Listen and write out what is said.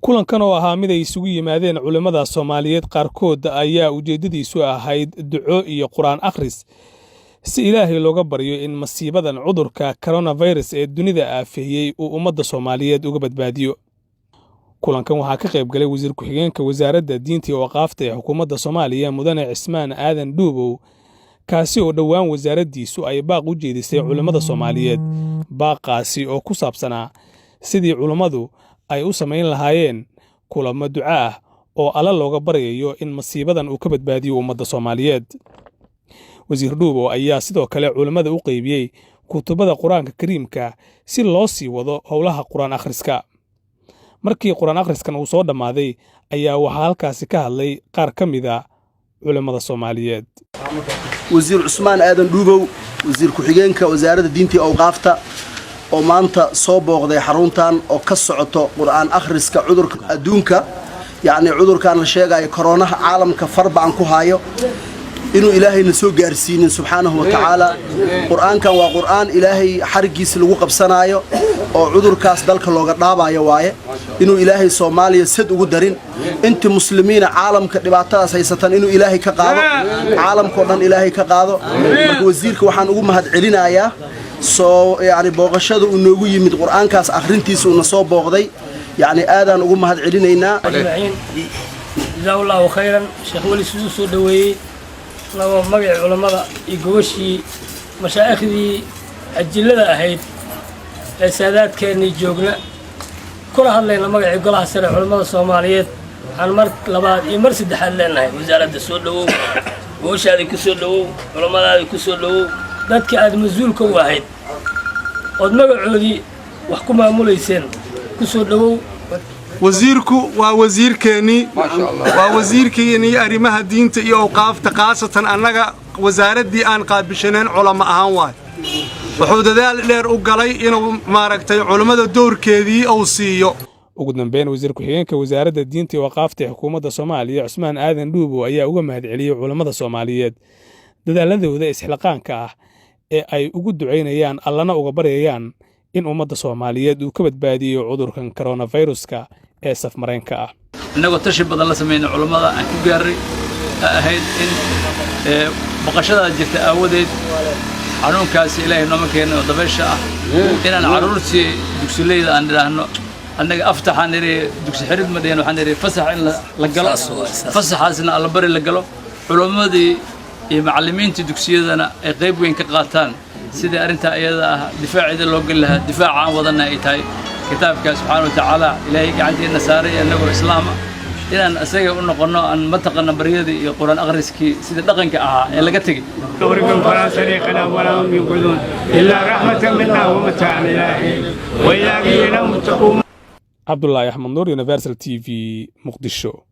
Kulankan oo ahaa mid ay isugu yimaadeen culimmada Soomaaliyeed qaarkood ayaa ujeeddadiisu ahayd duco iyo Qur-aan akhris, si Ilaahay looga baryo in masiibadan cudurka coronavirus ee dunida aafeeyey uu ummadda Soomaaliyeed uga badbaadiyo. Kulankan waxaa ka qayb galay wasiir ku-xigeenka Wasaaradda Diinta iyo Awqaafta ee xukuumadda Soomaaliya, Mudane Cismaan Aadan Dhuubow, kaasi oo dhowaan wasaaraddiisu ay baaq u jeedisay culimmada Soomaaliyeed, baaqaasi oo ku saabsanaa sidii culummadu ay u samayn lahaayeen kulamo duco ah oo Alla looga baryayo in masiibadan uu ka badbaadiyo ummadda Soomaaliyeed. Wasiir Dhuubow ayaa sidoo kale culimmada u qeybiyey kutubada Qur-aanka Kariimka si loo sii wado howlaha Qur-aan akhriska. Markii Qur-aan akhriskan uu soo dhammaaday ayaa waxaa halkaasi ka hadlay qaar ka mida culimmada Soomaaliyeed. Wasiir Cusmaan Aadan Dhuubow, wasiir ku-xigeenka Wasaaradda Diinta iyo Awqaafta, oo maanta soo booqday xaruntan oo ka socoto Qur-aan akhriska cudurka adduunka, yacnii cudurkan la sheegayo koroonaha, caalamka farba aan ku haayo, inuu Ilaahayna soo gaarsiinin subxaanahu wa tacaala. Qur-aankan waa Qur-aan Ilaahay xariggiisa lagu qabsanaayo oo cudurkaas dalka looga dhaabayo waaye. Inuu Ilaahay Soomaaliya sad ugu darin, intii muslimiina caalamka dhibaatadaas haysatan inuu Ilaahay ka qaado, caalamkao dhan Ilaahay ka qaado. Marka wasiirka waxaan ugu mahad celinayaa soo yacni booqashada uu noogu yimid, Qur-aankaas akhrintiisa uuna soo booqday, yacni aadaan ugu mahad celinaynaa. جزاه الله خيرا. Sheekh Weli siduu soo dhoweeyey laba magacii culammada iyo gogashii mashaaikhdii ajillada ahayd ee saadaadkeennii joogna, kuna hadlayna magacii Golaha Sare Culammada Soomaaliyeed, waxaan mar labaad iyo mar saddexaad leenahay wasaaradda soo dhowow, gogoshaadii ku soo dhowow, culammadaadii ku soo dhowow, dadka aad mas-uulka u ahayd ood magacoodii wax ku maamulayseen ku soo dhowow. Wasiirku waa wasiirkeennii, waa wasiirkeennii arrimaha diinta iyo awqaafta, khaasatan annaga wasaaraddii aan qaabishaneen culamo ahaan waay. Wuxuu dadaal dheer u galay inuu maaragtay culammada doorkeedii uu siiyo. Ugu dambeyn, wasiir ku-xigeenka Wasaaradda Diinta iyo Awqaafta ee xukuumadda Soomaaliya, Cusmaan Aadan Dhuubow, ayaa uga mahad celiyey culammada Soomaaliyeed dadaaladooda isxilqaanka ah ee ay ugu ducaynayaan, Allana uga baryayaan in ummadda Soomaaliyeed uu ka badbaadiyo cudurkan koronaviruska ee safmareenka ah. Innagoo tashi badan la samaynay culammada, aan ku gaarray ahayd in baqashadaa jirta aawadeed, xanuunkaasi Ilaahay nooma keeno oo dabaysha ah, inaan carruurtii dugsileyda aan idhaahno annaga aftaxaan nidhi, dugsi xirid ma dhihin, waxaan nidhi fasax in la galo, fasaxaasna Allabari la galo, culammadii iyo macallimiintii dugsiyadana ay qayb weyn ka qaataan sidii arrintaa iyada ah difaaceeda loo geli lahaa. Difaaca aan wadanna ay tahay kitaabka subxaana wa tacaala Ilaahay gacanteenna saaray, annagoo Islaama inaan isaga u noqonno, aan mataqana baryadii iyo Qur-aan akhriskii sidii dhaqanka ahaa ee laga tegey. فلا صريخ لهم ولا هم ينقذون إلا رحمة منا ومتاعا إلى حين. وإذا قيل لهم اتقوا Cabdulaahi Axmed Nuur, Universal TV, Muqdisho.